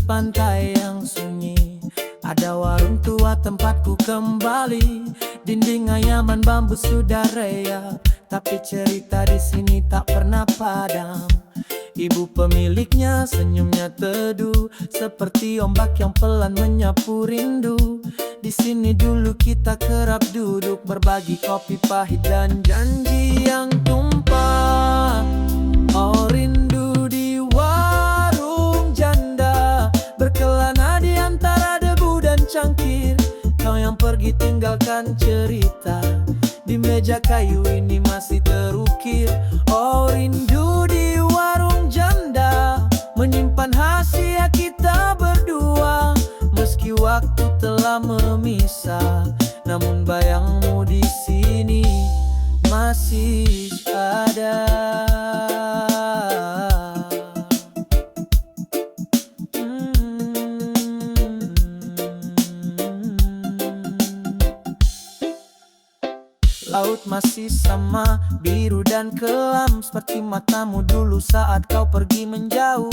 pantai yang sunyi Ada warung tua tempatku kembali Dinding anyaman bambu sudah reak Tapi cerita di sini tak pernah padam Ibu pemiliknya senyumnya teduh Seperti ombak yang pelan menyapu rindu Di sini dulu kita kerap duduk Berbagi kopi pahit dan janji yang tumpah Oh rindu di warung janda Berkelana di antara debu dan cangkir Kau yang pergi tinggalkan cerita Di meja kayu ini masih terukir Oh rindu di warung janda Menyimpan rahasia kita berdua Meski waktu telah memisah Namun bayangmu di sini masih ada. Laut masih sama, biru dan kelam Seperti matamu dulu saat kau pergi menjauh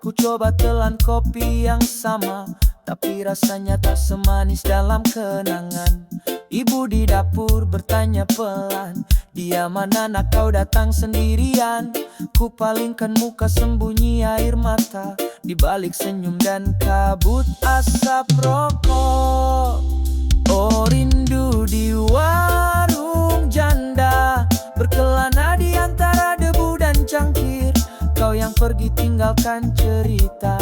Ku coba telan kopi yang sama Tapi rasanya tak semanis dalam kenangan Ibu di dapur bertanya pelan Dia mana nak kau datang sendirian Ku palingkan muka sembunyi air mata Di balik senyum dan kabut asap rokok Oh rindu di warung janda Berkelana di antara debu dan cangkir Kau yang pergi tinggalkan cerita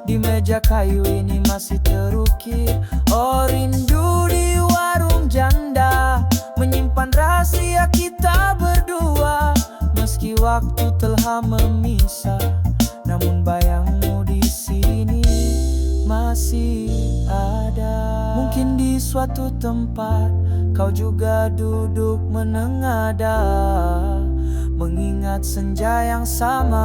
Di meja kayu ini masih terukir Oh rindu di warung janda Menyimpan rahasia kita berdua Meski waktu telah memisah Namun bayangmu di sini masih ada Mungkin di suatu tempat kau juga duduk menengadah Mengingat senja yang sama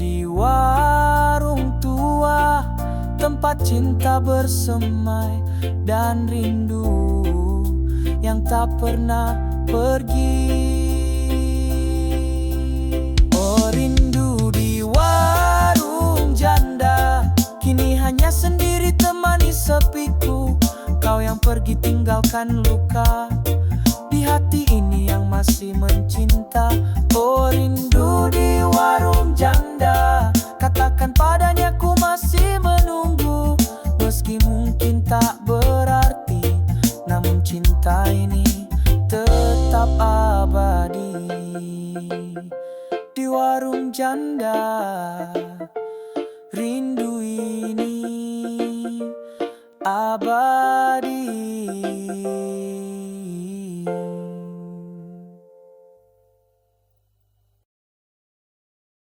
Di warung tua tempat cinta bersemai dan rindu yang tak pernah pergi Oh rindu di warung janda Kini hanya sendiri temani sepiku Kau yang pergi tinggalkan luka Di hati ini yang masih mencinta Oh rindu di warung janda Katakan padanya ku masih menunggu Meski mungkin tak berarti Namun cinta ini tetap abadi Di warung janda Rindu ini abadi.